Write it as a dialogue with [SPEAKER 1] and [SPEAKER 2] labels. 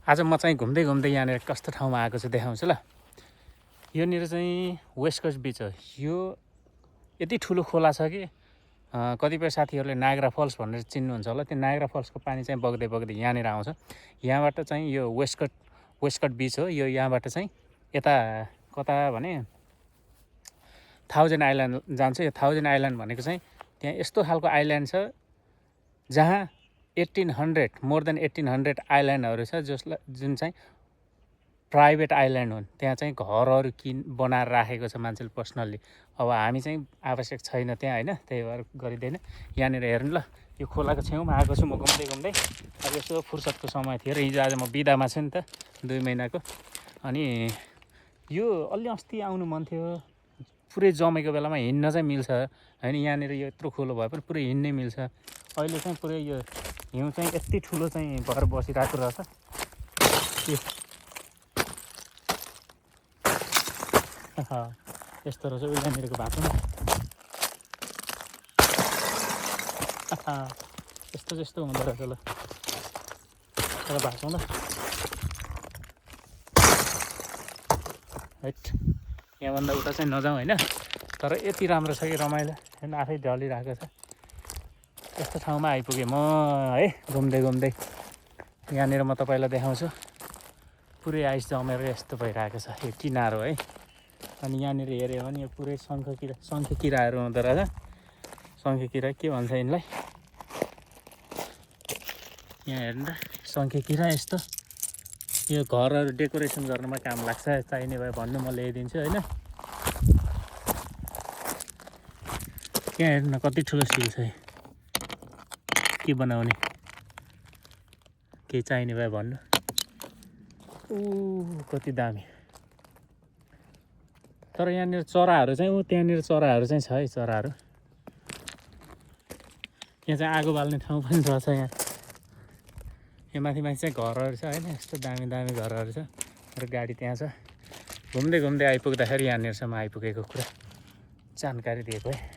[SPEAKER 1] आज म चाहिँ घुम्दै घुम्दै यहाँनिर कस्तो ठाउँमा आएको छु देखाउँछु ल। योनिर चाहिँ वेस्ट कोस्ट बिच हो। यो यति ठुलो खोला छ कि कतिपय साथीहरूले नायग्रा फल्स भनेर चिन्नुहुन्छ होला। त्यो नायग्रा फल्सको पानी चाहिँ बग्दै बग्दै यहाँनिर आउँछ। यहाँबाट चाहिँ यो वेस्ट कोस्ट बिच हो। यो यहाँबाट चाहिँ यता कता भने 1000 आइल्यान्ड जान्छ। यो 1000 आइल्यान्ड भनेको चाहिँ त्यहाँ यस्तो खालको आइल्यान्ड छ जहाँ 1800 मोर देन 1800 आइल्यान्डहरू छ जुन चाहिँ प्राइभेट आइल्यान्ड हुन्। त्यहाँ चाहिँ घरहरू बनाएर राखेको छ मान्छेले पर्सनल्ली। अब हामी चाहिँ आवश्यक छैन त्यहाँ होइन, त्यही भएर गरिँदैन। यहाँनिर हेर्नु ल, यो खोलाको छेउमा आएको छु म घुम्दै घुम्दै। अब यसो फुर्सदको समय थियो र हिजो आज म बिदामा छु नि त 2 महिनाको। अनि यो अलि अस्ति आउनु मन थियो, पुरै जमेको बेलामा हिँड्न चाहिँ मिल्छ होइन। यहाँनिर यो यत्रो ठुलो भए पनि पुरै हिँड्नै मिल्छ। अहिले चाहिँ पुरै यो हिउँ चाहिँ यति ठुलो चाहिँ भएर बसिरहेको रहेछ। यस्तो रहेछ यहाँनिरको भाँचो यस्तो जस्तो हुँदो रहेछ ल। तर भाँचौँ ल हैट, यहाँभन्दा उता चाहिँ नजाउँ होइन। तर यति राम्रो छ कि रमाइलो होइन, आफै ढलिरहेको छ। यस्तो ठाउँमा आइपुगेँ म है घुम्दै घुम्दै। यहाँनिर म तपाईँलाई देखाउँछु पुरै आइस जमेर यस्तो भइरहेको छ यो किनारो है। अनि यहाँनिर हेऱ्यो भने यो पुरै शङ्खे किराहरू हुँदो रहेछ। शङ्खे किरा के भन्छ यिनलाई, यहाँ हेर्नु त शङ्खे किरा। यस्तो यो घरहरू डेकोरेसन गर्नुमा काम लाग्छ, चाहिने भए भन्नु म ल्याइदिन्छु होइन। यहाँ हेर्नु न कति ठुलो स्टिल छ। के बनाउने केही चाहिने भए भन्नु। कति दामी। तर यहाँनिर चराहरू चाहिँ त्यहाँनिर चराहरू चाहिँ छ है, चराहरू। यहाँ चाहिँ आगो बाल्ने ठाउँ पनि रहेछ। यहाँ माथि चाहिँ घरहरू छ होइन, यस्तो दामी दामी घरहरू छ र गाडी त्यहाँ छ। घुम्दै घुम्दै आइपुग्दाखेरि यहाँनिरसम्म आइपुगेको कुरा जानकारी दिएको है।